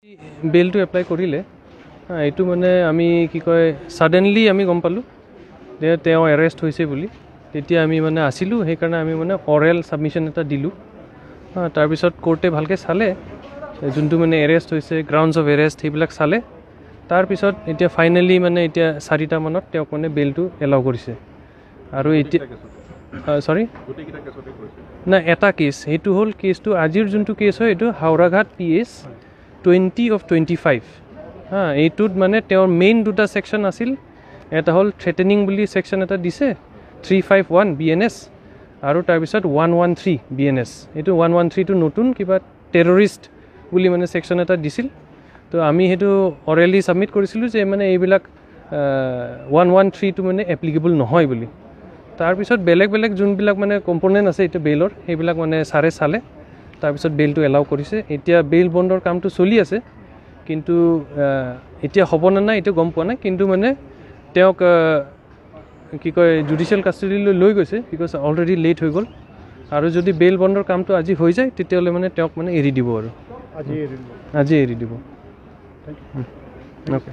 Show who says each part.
Speaker 1: বেইলটো apply কৰিলে, এইটো মানে আমি কি কয়, ছাডেনলি আমি গম পালোঁ যে তেওঁ এৰেষ্ট হৈছে বুলি। তেতিয়া আমি মানে আছিলোঁ, সেইকাৰণে আমি মানে অৰেল ছাবমিশ্যন এটা দিলোঁ। তাৰপিছত কোৰ্টে ভালকৈ চালে, যোনটো মানে এৰেষ্ট হৈছে, গ্ৰাউণ্ডছ অফ এৰেষ্ট সেইবিলাক চালে। তাৰপিছত এতিয়া ফাইনেলি মানে এতিয়া 4টামানত তেওঁক মানে বেইলটো এলাউ কৰিছে। আৰু এতিয়া চৰি নাই, এটা কেছ, সেইটো হ'ল কেছটো আজিৰ যোনটো কেছ হয়, এইটো হাওৰাঘাট PS 20 of 25। হা, এইটোত মানে তেওঁৰ মেইন দুটা ছেকশ্যন আছিল। এটা হ'ল থ্ৰেটেনিং বুলি ছেকশ্যন এটা দিছে, 351 BNS, আৰু তাৰপিছত 113 BNS। এইটো 113টো নতুন কিবা টেৰৰিষ্ট বুলি মানে ছেকশ্যন এটা দিছিল। তো আমি সেইটো অৰেলি ছাবমিট কৰিছিলোঁ যে মানে এইবিলাক 113টো মানে এপ্লিকেবল নহয় বুলি। তাৰপিছত বেলেগ বেলেগ যোনবিলাক মানে কম্পনেণ্ট আছে এতিয়া বেইলৰ, সেইবিলাক মানে ছাৰে চালে, তাৰপিছত বেইলটো এলাউ কৰিছে। এতিয়া বেইল বণ্ডৰ কামটো চলি আছে, কিন্তু এতিয়া হ'বনে নাই এইটো গম পোৱা নাই। কিন্তু মানে তেওঁক কি কয়, জুডিচিয়েল কাষ্টডিলৈ লৈ গৈছে, because already late হৈ গ'ল। আৰু যদি বেইল বণ্ডৰ কামটো আজি হৈ যায়, তেতিয়াহ'লে মানে তেওঁক মানে এৰি দিব আৰু আজি এৰি দিব। অ'কে।